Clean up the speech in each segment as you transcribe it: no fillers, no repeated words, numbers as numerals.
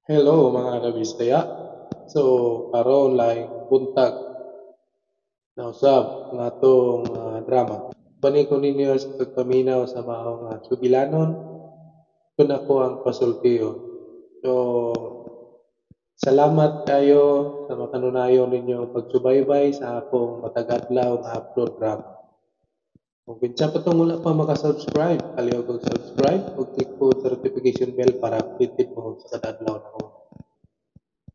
Hello mga kabisaya. So karon laing buntag na usab ang atong drama. Bani ko ninyo sa pagpaminaw sa maong sugilanon kun ako ang pasultiyon. So salamat kayo sa makanunayon ninyo pagsubaybay sa akong matag adlaw nga upload drama. Kung kinsa pa tong wala pa maka-subscribe, palihog og subscribe ug click po sa notification bell para updated mo sa kada adlaw nako.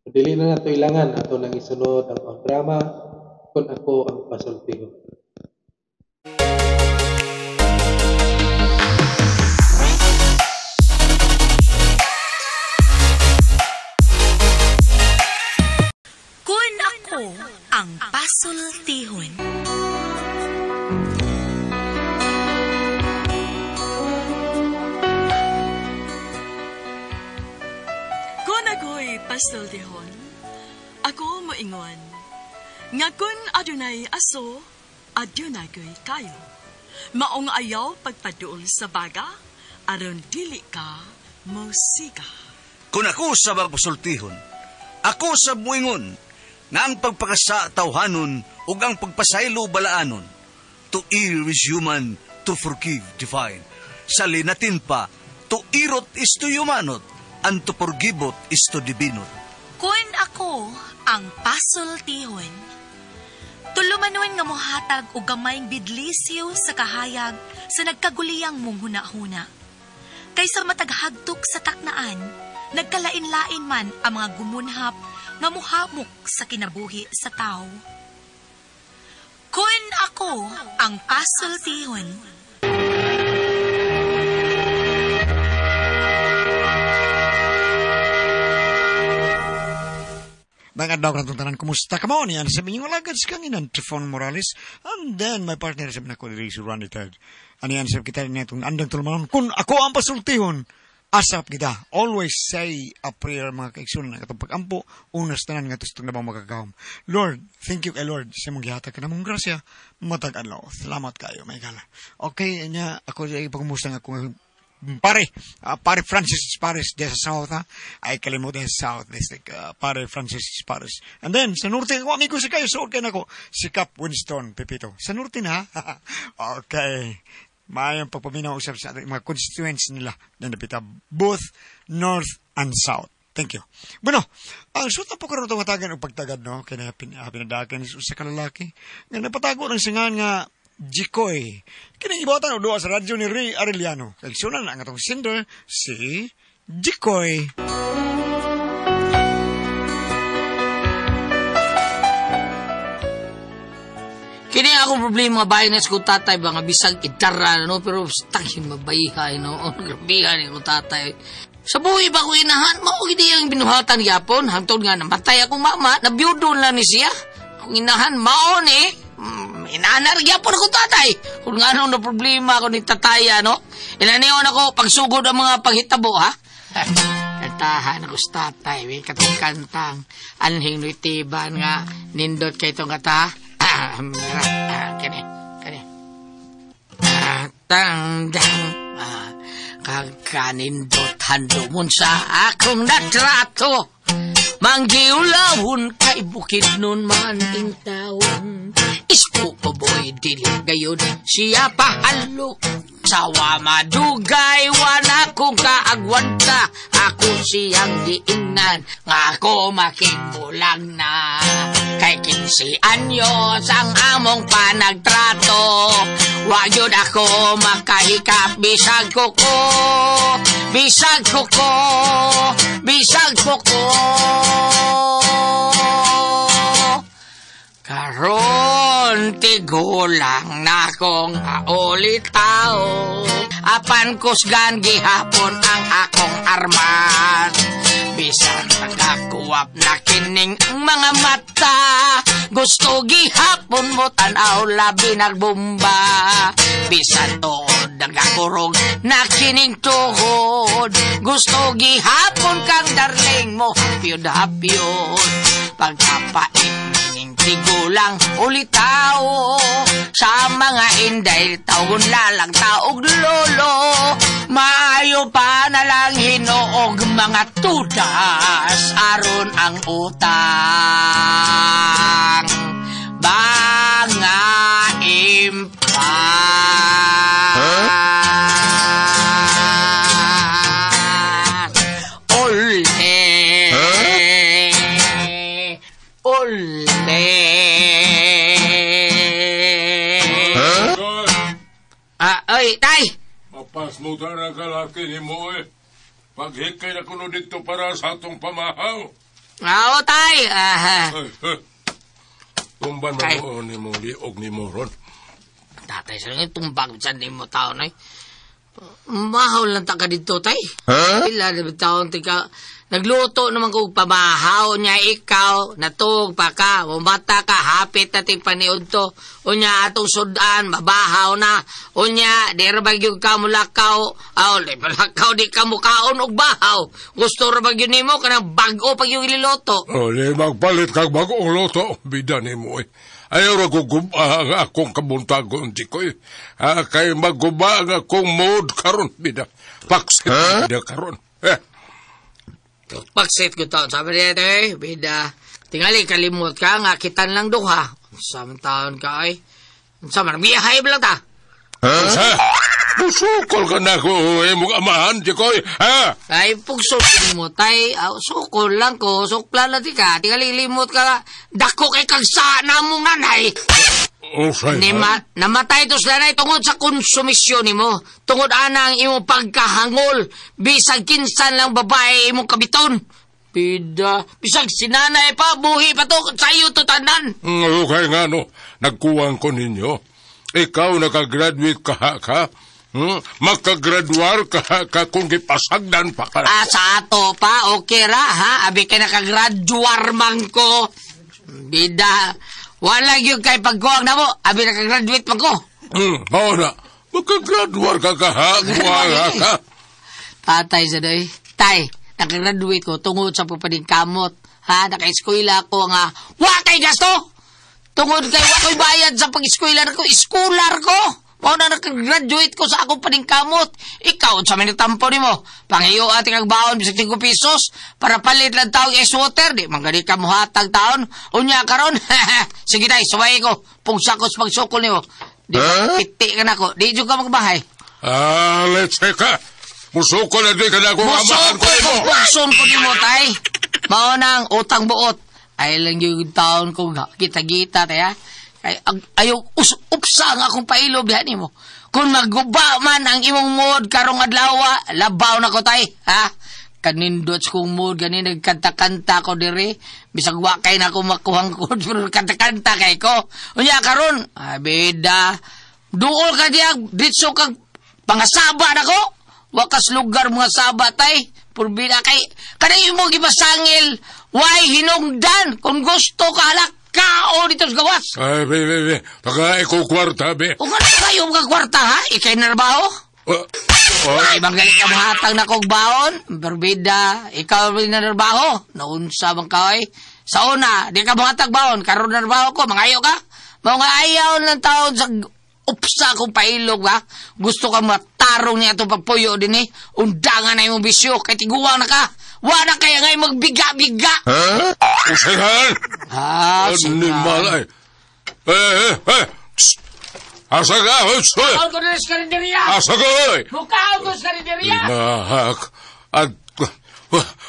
Dili na nato ilangan, ato nang isunod ang drama kun ako ang pasultihon. Kun ako ang pasultihon. Kun ako'y pasultihon, ako moingon, nga kun adunay aso, adunay ko'y kayo. Maong ayaw pagpaduol sa baga, aron dili ka mosiga. Kun ako sa pasultihon, ako sa muingon, nga ang pagpakasa tawhanon ug ang pagpasaylo balaanon. To err is human, to forgive divine. Sa linatin pa, to irot is to humanot, and to forgivot is to divinot. Kun ako ang pasultihon, tulumanon nga mohatag og gamayng bidlisyo sa kahayag sa nagkaguliyang mong hunahuna. Kaysa mataghagtok sa taknaan, nagkalain-lain man ang mga gumunhap nga muhamok sa kinabuhi sa tao. Kun ako ang pasultihon. Mga adlaw ka tanan, kumusta ka mo? Niyan sa minyong alagad sa kanginan, Trifon Morales. And then, my partner sa minako, si Randy Ted. Aniyan sa kita niya itong andang tulumanon. Kung ako ang pasultihon, asap kita. Always say a prayer, mga kaiksunan, ang atong pag-ampo, unas tanan nga tustong na bang magagawam. Lord, thank you kay Lord sa mong gihatag ka namong grasya, matag adlaw. Salamat kayo, may gala. Okay, anya, ako ay pagkumusta nga akong pare, pare Francis Pares diya sa South, ha? Ay kalimutan sa South District, pare Francis Pares. And then, sa Norte, ako amigo si kayo, suot kayo nako, si Cap Winston Pepito. Sa Norte na, ha? Okay. Maayong pagpaminaw usap sa ating mga constituents nila na napita, both North and South. Thank you. Bueno, ang suot na po karoon itong hatagan o pagtagad, no? Kaya pinadakan sa kalalaki. Nga napatago ng singan nga Jikoy. Kini ibotan o duwa sa radyo ni Ray Arellano. Kagsunan ang atong sender, si Jikoy. Kini akong problema bahay na sa tatay ba nga bisag idara no, pero tangin mabayihay no. Oh, grabihan ni tatay. Sa buhi ba ko inahan, mao gid ang binuhatan gyapon hangtod nga namatay akong mama, nabiyudo na ni siya. Akong inahan mao ni inanar gyapon ako tatay. Kung nga na problema ako ni tataya, no? Inaniyon ako pagsugod ang mga paghitabo, ha? Kantahan ako sa tatay. May katong kantang anhing nuitiban nga nindot kay itong kata. Kani, kani. Tangdang. Kagkanindot handumon sa akong natrato. Manggiulawon kay bukid nun man ting taon. Isko ko boy dili gayon siya pahalo. Sawa madugay wana kong kaagwanta. Ako siyang diingnan nga ako makibulang na. Kay 15 anyos ang among panagtrato. Wa gyud ako makahikap bisag kuko. Bisag kuko. Bisag kuko. Karon tigulang na akong aulitaw. Apan kusgan gihapon ang akong armas. Bisan nakakuwap na kining ang mga mata. Gusto gihapon mo tanaw labi nagbumba. Bisan tuod nagakurog na kining tuhod. Gusto gihapon kang darling mo hapyod-hapyod. Pagkapait Sigulang ulitaw sa mga inday tawgon lalang taog lolo. Maayo pa na lang hinuog mga tudas aron ang utang. Mga impat. Ole. Ole. Ah, oy, tay. Mapas mo tara kalaki ni mo eh. Paghikay na kuno dito para sa atong pamahaw. Oo, tay. Ay, tumban Ay. man mo ni mo liog ni mo ron. Tatay, sa nga tumbag dyan ni mo tao na eh. Mahaw lang ta ka dito, tay. Ila na taon tika. Nagluto naman ko pamahaw niya ikaw, natug pa ka, mumata ka, hapit na ting paniod to. Unya atong sudan, mabahaw na. Unya, di ra ba gyud ka mulakaw? Aw, di malakaw, di ka mukaon og bahaw. Gusto ra ba gyud nimo kanang bag-o pag yung ililuto? O, di magpalit kag bagong luto. Bida ni mo eh. Ayaw ra guguba ang akong kabuntagon di ko eh. Ah, kay maguba ang akong mood karon bida. Paksit bida karon. Eh. Paksit ko taon. Sabi niya, eh, bida. Tingali, kalimot ka nga, kitan lang duha. Sa taon ka, ay. Sa man, biyahay lang ta. Sa, musukol ka na ko, eh, mong amahan, di ko, eh. Ha? Ay, pugsok mo, tay. Sukol lang ko, sukla na di ka. Tingali, limot ka. Dako kay kag sana mong nanay. Oh, say, Namatay to sila nanay tungod sa konsumisyon nimo. Tungod ana ang imong pagkahangol. Bisag kinsan lang babae imong kabiton. Bida, bisag sinanay pa, buhi pa to, sayo to tanan. Okay nga, no. Nagkuwang ko ninyo. Ikaw nakagraduate ka, ka? Makagraduar ka, ka kung gipasagdan pa ka. Ah, sa ato pa, okay ra, ha? Abi kay nakagraduar man ko. Bida, wala yun kay pagkuwang na mo. Abi nakagraduate man ko. Oo na. Makagraduar ka ka, ha? Kuwang ka. Tatay sa doy. Tay, nakagraduate ko tungod sa papadingkamot. Ha? Naka-eskwela ko nga. Wa kay gasto! Tungod kay wa ko'y bayad sa pag-eskwela ko. Eskular ko! Mao na nakagraduate ko sa akong paningkamot. Ikaw, sa may natampo nimo. Pangiyo ating agbaon, bisag 5 pesos, para palit lang taong ice water. Di, manggali ka muhatag taon. Unya karon. Sige tay, suway ko. Pungsakos pagsukol nimo. Di, piti ka na ko. Di, juga magbahay. Ah, let's say ka. Musukol na di ka na kung amahan ko Musukol ko, nimo. pugson ko nimo, tay. Mao nang utang buot. Ay lang yung taon ko, gita-gita, tay, ha? Ay, ayaw, upsa ang akong pailob diha nimo. Kung maguba man ang imong mood karong adlaw, labaw na ko, tay, ha? Kanindot kong mood, ganin nagkanta-kanta ko diri. Bisag wa kay na ako makuhang ko, pero kanta-kanta kay ko. Unya karon, ay bida. Duol ka diya, ditso kag pangasaba na ko. Wakas lugar mga saba, tay. Purbida kay, kanay imong gipasangil, way hinungdan. Kung gusto ka halak, kao dito sa gawas. Ay, be, be, be. Taga ikaw kwarta, be. O nga na kayo mga kwarta, ha? Ika'y narbaho? Ay, magaling ka mahatag na kog baon. Berbida, ikaw rin narbaho. Naunsa bang ka, ay? Sa una, di ka mahatag baon. Karon narbaho ko, mangayo ka. Mga ayaw ng taon sa upsa kong pailog, ha? Gusto ka matarong niya itong pagpuyo din, eh. Undangan na imong bisyo, kay tiguang na ka. Wala kaya ngay magbiga-biga. Ha? Usahan! Ha? Animal, ay. Eh, eh, eh. Asa ka? Mukaon ko na sa karinderya! Asa ka, oy? Mukaon ko sa karinderya! Nahak. At,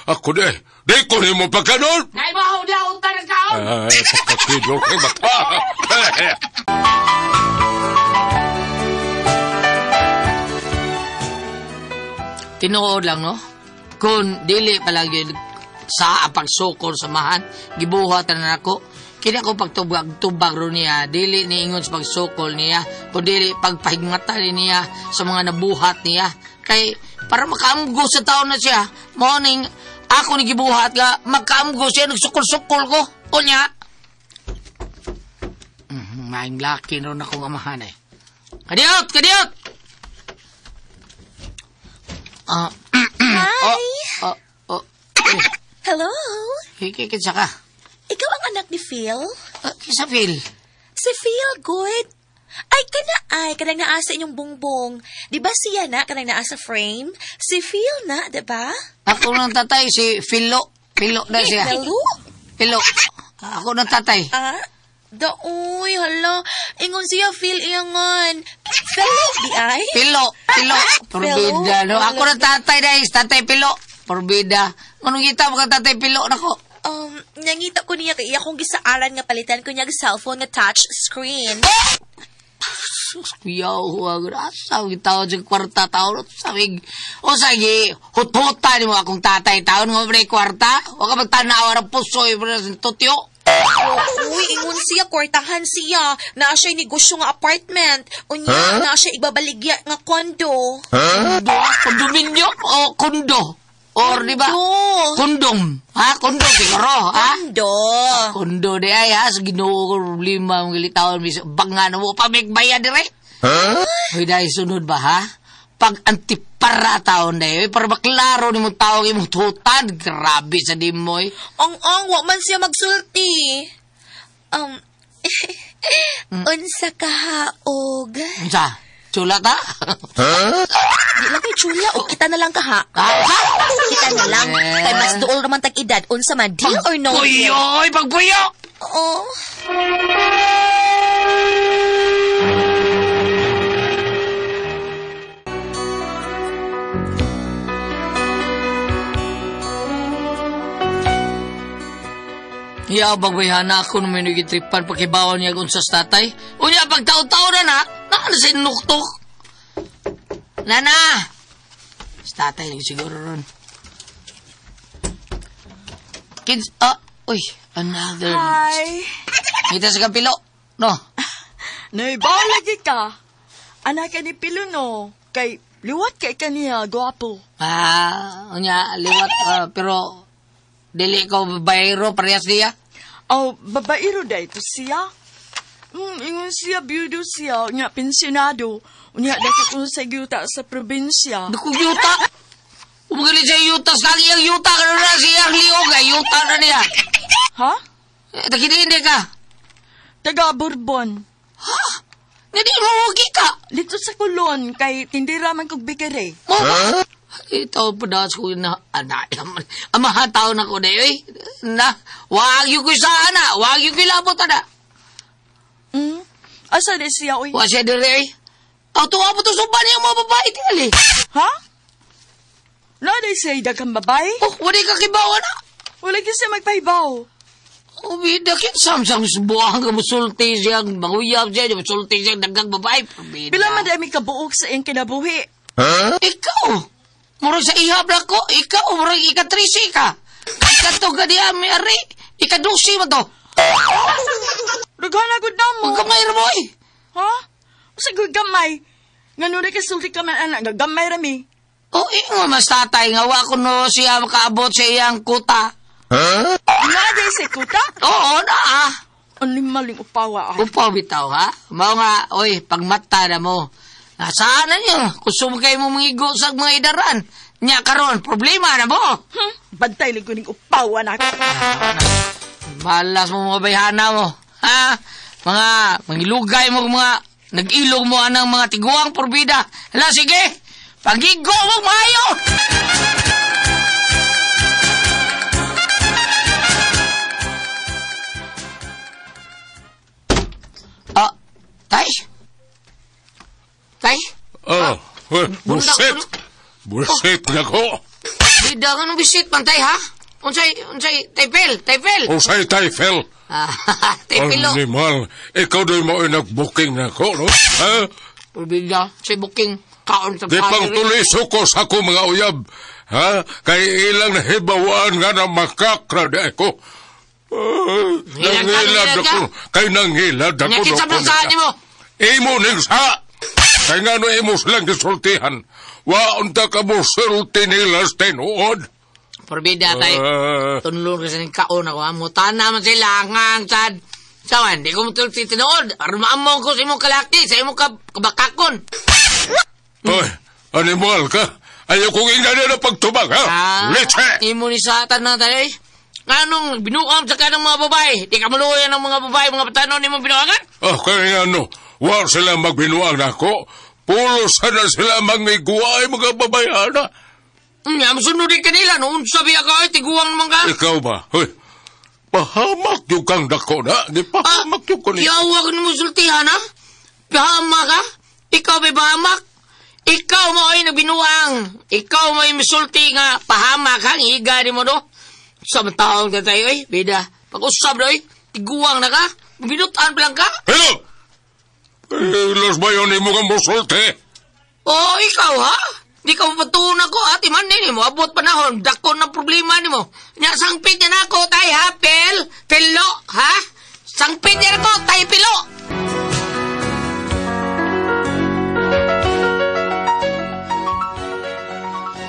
ako di. Di ko ni mo pagkanon! Naibaho di ako tanan kaon! Ay, pagkakidol kay mata. Tinuod lang, no? Kung dili palagi sa pagsukol sa mahan, gibuhat na nako. Kini ako pagtubag-tubag ro niya, dili niingon sa pagsukol niya, kung dili pagpahigmata niya sa mga nabuhat niya. Kay para makaamgo sa taon na siya, morning ako ni gibuhat nga makaamgo siya, nagsukol-sukol ko. Unya, maing laki ron akong amahan eh. Kadiot! Kadiot! Hi! Oh, Hello? Kinsa ka? Ikaw ang anak ni Phil? Kisa Phil? Si Phil, good. Ay, kana ay, kanang naa sa inyong bungbong. Di ba siya na, kanang naa sa frame? Si Phil na, di ba? Ako ng tatay, si Philo. Philo na siya. Philo? Philo. Ako ng tatay. Ah? Daoy, hala. Ingon siya, Phil, iyangan. Philo, di ay? Philo, Philo. Porbida, no? Ako ng tatay, dahil. Tatay Philo. Porbida. Anong kita mo tatay Philo nako? Nangita ko niya kay akong gisaaran nga palitan ko niya og cellphone nga touch screen. Sus, kuyaw, asa tao sa kwarta tao sabig. O sige, huthuta ni mo akong tatay taon nga may kwarta. Wa ka magtanaw ra pusoy para sa tutyo. Uy, ingon siya, kwartahan siya. Naa siya'y negosyo nga apartment. Unya, naa siya ibabaligya nga kondo. Kondo? Kondominyo o kondo? Or di ba? Kondom. Ha? Kondom siguro, ha? Kondo. Kondo di ay, ha? Sa Ginoo ko problema ang gilitawon. Banga na mo pa bayad dire. Huh? Hoy, dahil sunod ba, ha? Pag antipara taon dahil, para maklaro ni mong tawag imong tutan. Grabe sa dimoy. Ang-ang, wa man siya magsulti. Unsa ka haog? Unsa? Chula ta? Huh? Di lang kay chula o kita na lang ka ha. Kita na lang. Kay mas duol naman tag edad. Unsa man, deal or no deal? Pagpuyo! Pagpuyo! Oo. Iyaw, bagbayhana ako nung may nagitripan pakibawan niya kung sa tatay. Unya, pagtaon-taon na na, naan sa inuktok. Nana! Sa tatay, lagi siguro ron. Kids, uy, another. Hi! Kita sa kapilo, no? Naibaw lagi ka. Anak ka ni Pilo, no? Kay, liwat kay kaniya, gwapo. Ah, unya, liwat, pero, dili ko babaero, parehas niya. Oh, babaero da ito siya. Ingon siya, biyudo siya, unya, pensionado. Unya, dako kung sa yuta sa probinsya. Dako yuta? Umagali siya yuta, sa iyang yuta, kano na siyang liog, ay yuta na niya. Ha? Tagindi ka? Taga Bourbon. Ha? Hindi mo ka? Dito sa Kulon, kay tindira man kog bikere. Huh? Ito pa daw ko na, anak, amahan tao na ko na eh. Na, wag yung ko sa ana, wag yung kilabot ana. Asa di siya, oy? Wa siya dire, oy. Aw, tuwa po to sumpa niya mga babae, tingali. Ha? Wala di siya daghang babae? Oh, wala ka kibaw, ana. Wala ka siya magpahibaw. Oh, bida, kinsam-sam subuhan ka, musulti siyang, manguyab siya, musulti siyang daghang babae. Bida. Bila madami kabuok sa iyang kinabuhi. Huh? Ikaw! Murag sa ihab na ko, ikaw, murag ika-13 ka. Ika-to ka diya, may ari. Ika-12 mo to. Daghan agad na mo. Magkamay ra mo eh. Ha? Sa gamay. Nga nung nakasulti ka man, anak, gagamay rami. O, ingo, mas tatay nga, wa ko no siya makaabot sa iyang kuta. Huh? Nga di sa kuta? Oo, na ah. Ano maling upawa ay? Upaw bitaw, ha? Mao nga, oy, pagmata na mo. Nasaan na niyo? Kusum kayo mo mangigo sa mga idaran. Nya karon problema na mo. Bantay lang ko ning upawa na. Malas mo mga bayhana mo. Ha? Mga mangilugay mo mga nag-ilog mo anang mga tiguang porbida. Hala, sige. Pagigo mo maayo. Ah, tay? Tay? Oh, buset. Buset na ko. Bida nga nung bisit man, tay, ha? Unsay, taypel, taypel. Unsay, taypel. Taypelo. Animal, ikaw doon mo ay nag-booking na ko, no? Ha? Bida, say booking kaon sa Di pang tuloy suko sa ako mga uyab. Ha? Kay ilang nahibawaan nga na makakra di ako. Nangilad ako. Kay nangilad ako. Nakita mo saan mo? Imo ning sa. Kay nga no imo silang gisultihan. Wa unta ka mo sulti nila sa tinuod. Porbida tay. Tunlon kasi ng kaon ako. Mutana man sila ngang sad. Sawan, di ko mutulti tinuod. Aron maamong ko sa imong kalaki, sa imong kabakakon. Oy, animal ka. Ayaw kong ingana na pagtubag, ha? Leche! Imo ni satan na tayo, eh. Nganong binuang sa kanang mga babae? Di ka maluoy ng mga babae, mga batanon nimo binuangan? Ah, kaya ano, wa sila magbinuang nako. Pulos na sila mangiguay mga babayana. Nya, masunod din kanila. Noon sabi ka, ay, tiguang naman ka. Ikaw ba? Hoy, pahamak yung kang dako na. Di pahamak yung ko niyo. Yawa ko mo sultihan, ha? Pahamak, ha? Ikaw may pahamak? Ikaw mo ay nagbinuang. Ikaw mo ay misulti nga pahamak, ha? Ang higa ni mo, no? Sa taong ka tayo, eh. Bida. Pag-usap na, eh. Tiguang na ka. Binutan pa lang ka. Hello! Los ba yun mo kang musulti? Oh, ikaw, ha? Di ka mapatuon ako, ha? Timan din, mo. Abot panahon. Dako ng problema ni mo. Nya, sangpit niya na ako, tay, ha? Pel, pelo, ha? Sangpit niya na ako, tay, pilo!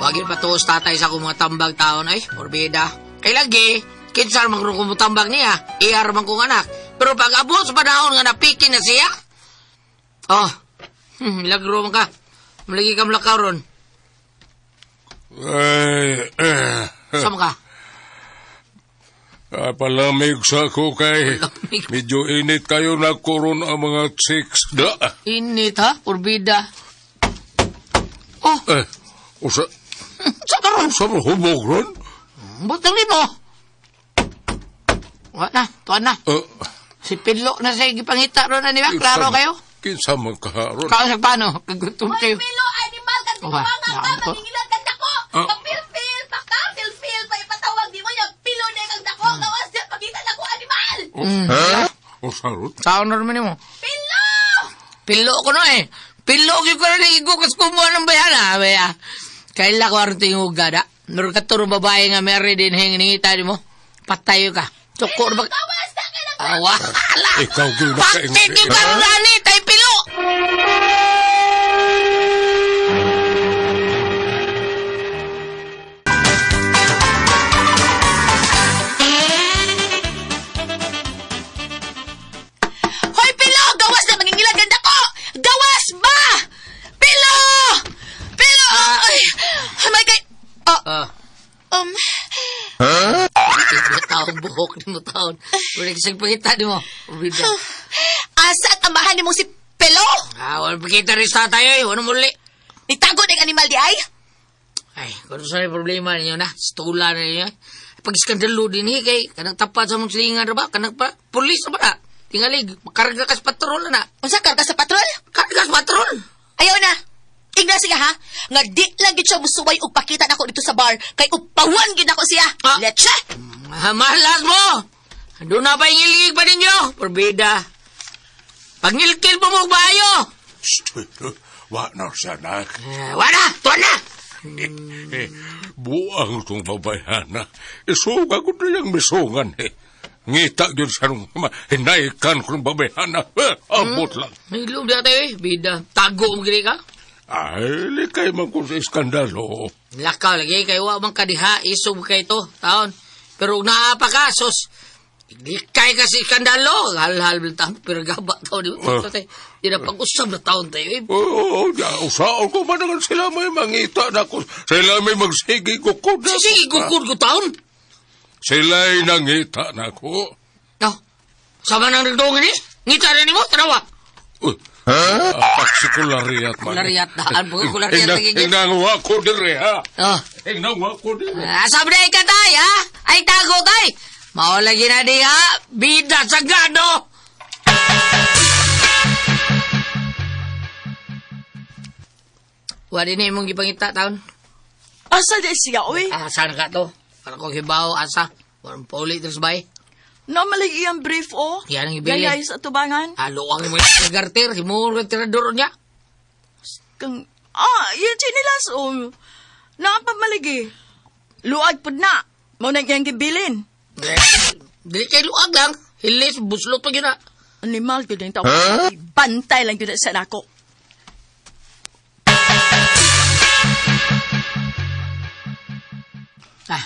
Wagin patuos tatay sa akong mga tambag taon, ay, morbida. Kay lagi, kinsa man kung tambag niya, iyar man kong anak. Pero pag abot sa panahon nga napikin na siya, oh, lagro man ka. Malagi ka malakaw ron. Ay, Sama ka? Palamig sa ako kay. Palamig. Medyo init kayo na koron ang mga chicks da. Init ha? Porbida. Oh. Eh, usa. Sa karon? Usa mo hubog ron? Butang mo. Wala na, tuwan na. Si Pilo na sa gipangita ron na niba? Klaro kayo? Kinsa man ka ron? Kao sa paano? Kagutom kayo. Hoy, Pilo, animal, kag tinumangan ka, mangingilan kag dako. Kapil-pil, pakapil-pil, pa ipatawag di mo niya, pilo na kag dako, gawas niya, pakita dako, animal! Ha? Usa ron? Sao na rin mo? Pilo! Pilo ko no eh. Pilo ko ko rin, igo kas kumuha ng bayan ha. Baya. Kaila ko aron tingog gada. Nurong katuro babae nga meron din hingingita mo. Patayo ka. Tsukor ba? Gawas na ka ng Awa! Ala! Ikaw gud na Bakit yung karurani? Tayo pilo! Hoy, Pilo! Gawas na mangingilan ganda ko! Gawas ba? Pilo! Pilo! Ay! Ay, kay... Huh? Taong buhok ni mo taon. Wala kasang pangita ni mo. Asa at amahan ni mo si Pelo? Ah, wala pagkita rin sa tayo eh. Wala muli. Nitago na yung animal di ay? Ay, kung saan yung problema ninyo na. Stula na ninyo. Pag iskandalo din eh. Kay kanang tapat sa mong silingan na ba? Kanang pa? Pulis na ba na? Tingalig, makarga ka sa patrol na. Unsa karga sa patrol? Karga sa patrol! Ayaw na. Ingna siya ha, nga di lang gid siya musuway og pakita nako dito sa bar, kay upawan gid nako siya. Ah. Let's! Mahalas mo! Doon na pa ingilgig pa ninyo? Porbida. Pangilkil pa mo bayo! Wa na siya na. Wa na! Tuwan na! Buang itong babayana. Isuga ko na yung misungan eh. Ngita yun sa nung hinaikan ko ng babayana. Abot lang. May ilog na tayo eh. Bida, tago mo gini ka. Ay, likay man ko sa iskandalo. Lakaw lagi, kay wa man kadiha, isog kay to, taon. Pero naapa ka, sos, likay ka sa iskandalo. Hal-hal, pero gaba taon. Di na pag-usap na taon tayo eh. Oo, usaon ko ba naman sila may mangita na ko. Sila may magsigi kukod na. Sige, kukod ko taon? Sila'y nangita na ko. No, sama nang nagdungin eh. Ngita na ni mo, tanawa. Uy, huh? Paksikulariat man. Kulariat daan po, kulariat. Inangwa ko dire, ha? Oh. Inangwa ko dire. Sabi na ika tay, ha? Ay, tago tay. Maulagi na di, ha? Bida sa gado! Wala na imong gipangita, taon. Asa di siya, uy? Asa na ka to? Para kong hibaw, asa. Walang pauli ito sa bay. Namalagi ang brief, oh. Yan ang ibili. Gayay sa tubangan. Halo ang imong garter. Himuro ang tirador niya. Kang, yan chinilas, oh. Nakapamaligi. Luag pod na. Maunang iyang gibilin. Dili kay luag lang. Hilis, buslot pa yun na. Animal, yun yung tao. Bantay lang yun sa nako. Ah,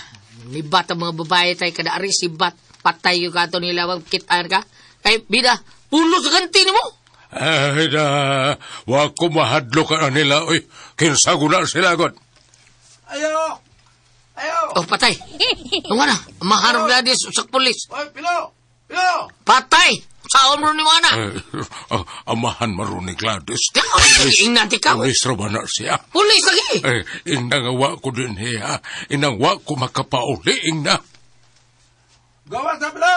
nibat ang mga babae tayo kada ari sibat. Patay yung kato nila magkitaan ka. Kay bida, pulo sa kantin mo. Ay na, wa ko mahadlo ka na nila. Uy, kinsa ko na sila god. Ayo! Ayo! Oh, patay. Ano na? Maharap Gladys, usak pulis. Oy, pilo! Pilo! Patay! Saon mo ni mga na? Eh, amahan maron ni Gladys. Ingnan ti ka. Pulis ra ba na siya? Pulis lagi! Eh, inang wa ko din hiya. Inang wa ko makapauli, ingna. Gawas na, pilo!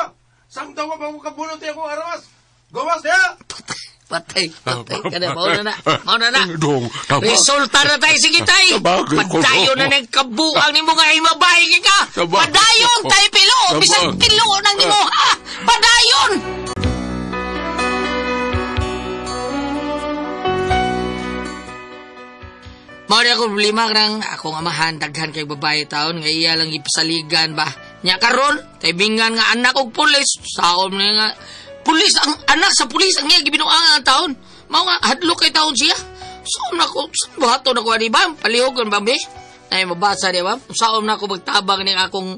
Samtang wa pa ko kabunot akong arawas! Gawas niya! Patay, patay ka na. Mauna na. Mauna na. Dong, tama. Resulta na tayo. Sige tay. Sabagay ko, Padayon na no. ng kabuang ni mo nga imabahay ka. Sabagay Padayon ko. tayo pilo. Bisan Sabagay. pilo nang nimo ha. Padayon! Mao ni ako problema kanang akong amahan daghan kay babae taon nga iya lang ipasaligan ba. Nya karon taybingan nga anak og pulis saom ni nga pulis ang anak sa pulis ang iya gibinuangan ang taon. Mao nga hadlok kay taon siya. Saom na ko buhaton ako ani ba palihogon ba be? Ay mabasa di ba? Saom na ko magtabang ni akong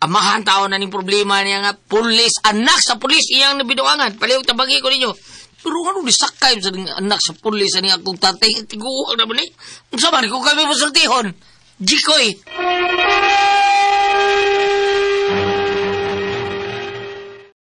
amahan taon na ning problema niya nga pulis anak sa pulis iyang nabinuangan. Palihog tabagi ko ninyo. Pero ano ni sakay sa ning anak sa pulis ani akong tatay tiguang naman ni. Unsa man ko kami pasultihon? Jikoy.